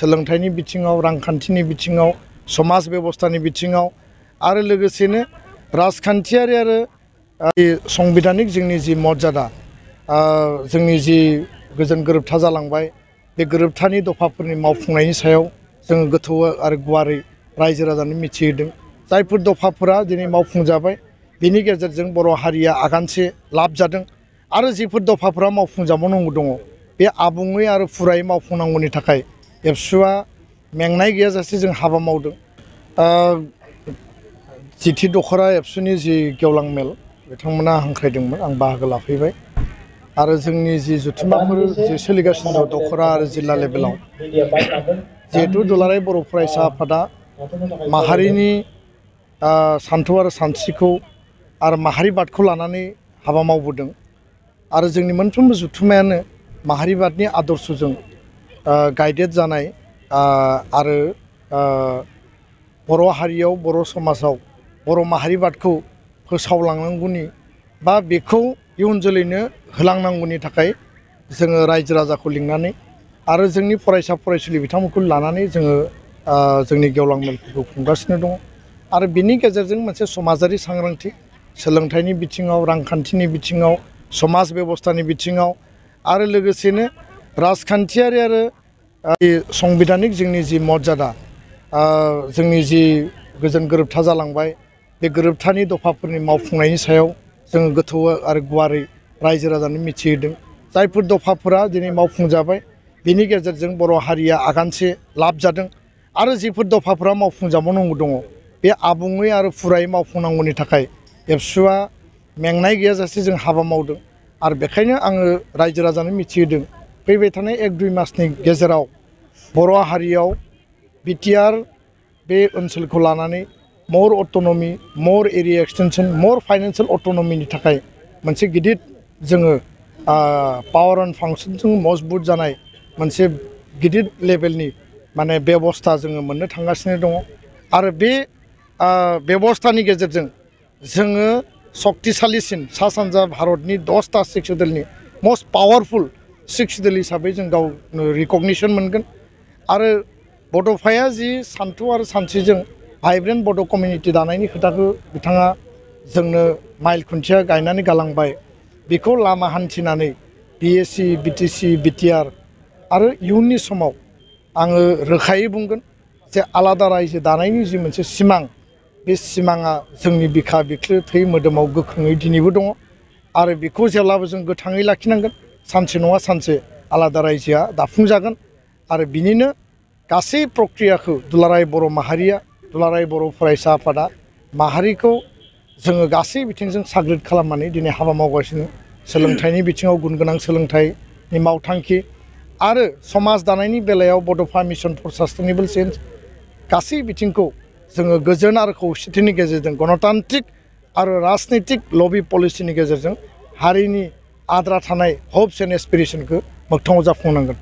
सोलोंथाइनि बिथिङाव, रांखान्थिनि बिथिङाव, समाज बेबस्थानि बिथिङाव आरो लोगोसेनो राजखान्थियारि आरो संबिधानिक जोंनि जि मर्यादा जोंनि जि गोजोन गोरोबथा जालांबाय बे गोरोबथानि दफाफोरनि मावफुंनायनि सायाव जोङो गोथौ आरो गुवारै रायजो राजानो मिथिहोदों। जायफोर दफाफोरा दिनै मावफुंजाबाय बेनि गेजेरजों बर' हारिया आगानसे लाब जादों आरो जिफोर दफाफोरा मावफुंजाबावनांगौ दङ बे आबुङै आरो फुरायै मावफुंनांगौनि थाखाय एबसुआ मेंनाय गैयाजासे जों हाबा मावदों। जिथि दखरा एबसुनि जि गेवलां मेल बिथांमोना हांख्रायदोंमोन, आं बाहागो लाफैबाय आरो जोंनि जि जथुम्माफोर जे सोलिगासिनो दं दखरा आरो जिल्ला लेभेलाव जिहेतु दुलाराय बर' फरायसा आफादा माहारिनि सानथौ आरो सानस्रिखौ आरो माहारिबादखौ लानानै हाबा मावबोदों आरो जोंनि मोनफ्रोमबो जथुम्मायानो माहारिबादनि आदर्शजों गाइडेड जानाय आरो बर' हारियाव, बर' समाजाव बर' माहारिबादखौ फोसावलांनांगौनि बा बेखौ इयुन जोलैनो होलांनांगौनि थाखाय जोङो रायजो राजाखौ लिंनानै आरो जोंनि फरायसा फरायसुलि बिथांमोनखौ लानानै जोङो जोंनि गेवलां मेलफोरखौ खुंगासिनो दङ आरो बिनि गेजेरजों मोनसे समाजारि सांग्रांथि, सोलोंथाइनि बिथिङाव, रांखान्थिनि बिथिङाव, समाज बेबस्थानि बिथिङाव आरो लोगोसेनो राजखान्थियारि आरो संबिधानिक जोंनि जि मर्यादा जोंनि जि गोजोन गोरोबथा जालांबाय बे गोरोबथानि दफाफोरनि मावफुंनायनि सायाव जोङो गोथौ आरो गुवारै रायजो राजानो मिथिहोदों। जायफोर दफाफोरा दिनै मावफुंजाबाय बेनि गेजेरजों बर' हारिया आगानसे लाब जादों आरो जिफोर दफाफोरा मावफुंजाबावनांगौ दङ बे आबुङै आरो फुरायै मावफुंनांगौनि थाखाय एबसुआ मेंनाय गैयाजासे जों हाबा मावदों आरो बेखायनो आङो रायजो राजानो मिथिहोदों फैबाय थानाय 1-2 मासनि गेजेराव बर' हारियाव बिटिआर बे ओनसोलखौ लानानै मर अट'नमि, मर एरिया एक्सटेनसन, मर फाइनान्सियेल अट'नमिनि थाखाय मोनसे गिदिर जोङो पावार एन्ड फांसनजों मजबुत जानाय मोनसे गिदिर लेभेलनि माने बेबस्था जोङो मोननो थांगासिनो दङ आरो बे बेबस्थानि गेजेरजों जोङो सक्तिशालिसिन सा सानजा भारतनि 10टा सेक्सुदेलनि मस्ट पावारफुल सेक्सुदेल हिसाबै जों गावनो रिकगनिसन मोनगोन आरो बड'फाया जि सानथौ आरो सानस्रिजों भाइब्रेन्ट बड' कमिउनिटि दानायनि खोथाखौ बिथाङा जोंनो माइल खुन्थिया गायनानै गालांबाय बेखौ लामा हान्थिनानै बिएसि, बिटिसि, बिटिआर आरो इयुननि समाव आङो रोखायै बुंगोन जे आलादा रायजो दानायनि जि मोनसे सिमां बे सिमाङा जोंनि बिखा बिख्लो थै मोदोमाव गोख्रोङै दिनैबो दङ आरो बेखौ जेब्लाबो जों गोथाङै लाखिनांगोन। सानसे नङा सानसे आलादा रायजोआ दाफुंजागोन आरो बिनिनो गासै प्रक्रियाखौ दुलाराय बर' माहारिया, दुलाराय बर' फरायसा आफादा माहारिखौ जोङो गासै बिथिंजों साग्रिद खालामनानै दिनै हाबा मावगासिनो। सोलोंथाइनि बिथिङाव गुन गोनां सोलोंथाइनि मावथांखि आरो समाज दानायनि बेलायाव बड'फा मिशन फर सास्टेनेबल चेन्ज गासै बिथिंखौ जोङो गोजोन आरो खौसेथिनि गेजेरजों गणतान्त्रिक आरो राजनितिक लबि पलिसिनि गेजेरजों हारिनि आद्रा थानाय हप्स एन्ड एसपिरेसनखौ मोगथाङाव जाफुंनांगोन।